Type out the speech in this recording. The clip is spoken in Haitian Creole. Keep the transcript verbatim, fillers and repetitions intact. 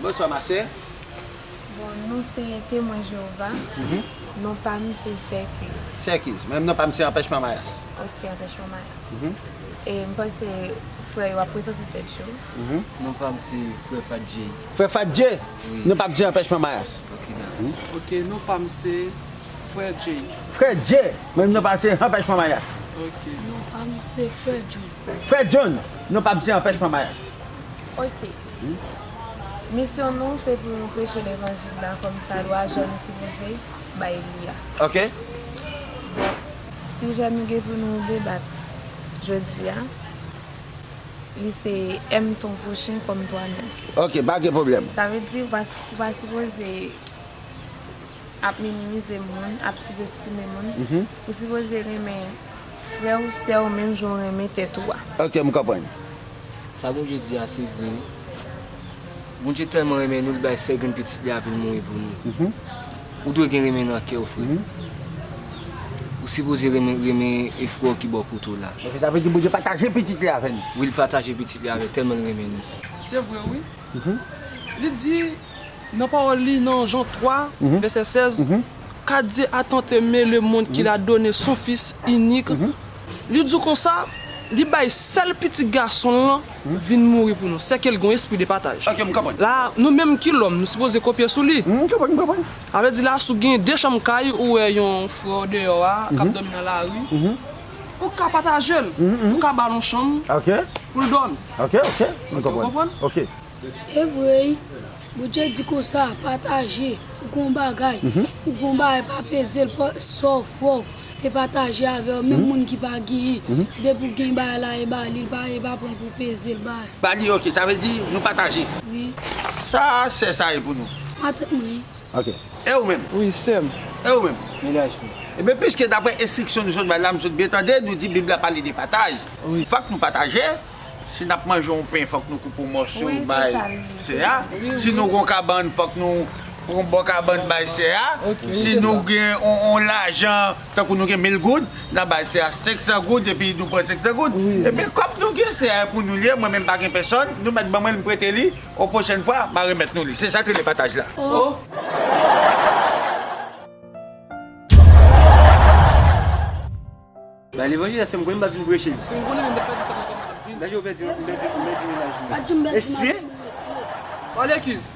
Bonswa, ma sè. Bon, nou se Temwen Jewova. Mhm. Non pa m se Sè Kiz. Sè Kiz. Menm non pa m se Anpèchman Mayas. Ok, Anpèchman Mayas. Mhm. E m panse frè yo ap prezante tèt yo. Mhm. Non pa m se Frè Fat J. Frè Fat J? Wi. Non pa m se Anpèchman Mayas. Ok, dakò. Mhm. Ok, non pa m se Frè J. Frè J. Menm non pa m se Anpèchman Mayas. Ok. Non pa m se Frè John. Frè John, non pa m se Anpèchman Mayas. Ok. Misyon nou se pou nou preche levanjil la kòmsadwa jan nou sipoze bay li a. Ok. Bon, sijè nou gen pou nou debat jodi a, li se aime ton prochain comme toi-même. Ok, pa gen pwoblèm. Sa vle di ou pa, ou pa sipoze ap minimize moun, ap souzestime moun. Mhm. Ou sipoze renmen frè w, sè w, menm jan w renmen tèt ou a. Ok, m konprann. Sa Bondye di a, se vre. Bondye tèlman renmen nou, li bay sèl grenn pitit li a vin mouri pou nou. Mhm. Ou dwe gen renmen nan kè w, frè. Mhm. Ou sipoze renmen, renmen e frè w ki bò kote w la. Ok, sa vle di Bondye pataje pitit li avè nou. Wi, li pataje pitit li avè, tèlman li renmen nou. Se vre, wi. Mhm. Li di, nan pawòl li, nan Jan twa, mhm, vèsè sèz, mhm, car Dieu a tant aimé le monde qu'il a donné son Fils unique. Mhm. Li di w konsa, li bay sèl pitit gason l lan, mhm, vin mouri pou nou. Sèke l gen yon espri de pataj. Ok, m konprann. La, nou menm ki lòm, nou sipoze kopye sou li. M konprann, m konprann. Sa vle di la, si w gen de chanm kay, ou wè yon frè w deyò a, k ap, mhm, dòmi nan lari, mhm, ou ka pataje l. Mhm, mhm. Ou ka ba l yon chanm, ok, pou l dòmi. Ok, ok, m konprann. Ou konprann? Ok. E vre, wi. Bondye di konsa, pataje, ou gon bagay, mhm, ou gon bagay, pa peze l, pa, sa w frè w, e pataje avè w, menm, mhm, moun ki pa genyen, mhm, depi w gen bagay la, e ba li, e pa, e pa pran l pou peze l, ba. Ba li, ok, sa vle di nou pataje. Wi. Sa, sè sa ye pou nou. Matant mwen. Ok. E ou menm? Wi, sè m. E ou menm? Mennaj mwen. Ebyen, piske daprè enstriksyon nou sot bay la, m sot byen tande, nou di Bib la pale de pataj. Wi. Fòk nou pataje. Si n ap manje yon pen, fòk nou koupe yon mòso, wi, se bay sa, wi, sè a. Wi, wi. Si nou gon kabann, fòk nou pran bò kabann bay sè a. Ok, wi, se sa. Si nou gen on, on lajan, tankou nou gen mil goud, n a bay sè a senk san goud, epi nou pran senk san goud. Wi. Ebyen, kòb nou gen, sè a pou nou li ye, mwen menm pa gen pèsòn, nou mèt ban mwen l, m prete li, yon pwochèn fwa, m a remèt nou li. Se sa k rele pataj la. Oh. Bay levanjil la, se m konnen m pa t vin preche. Si m konnen, m t ap pèdi sa nan kòm m t ap vin. Daje ou pèdi, ou pèdi, ou pèdi mennaj mwen. Pa di m pèdi mennaj mwen, mesye. Pale, Kiz.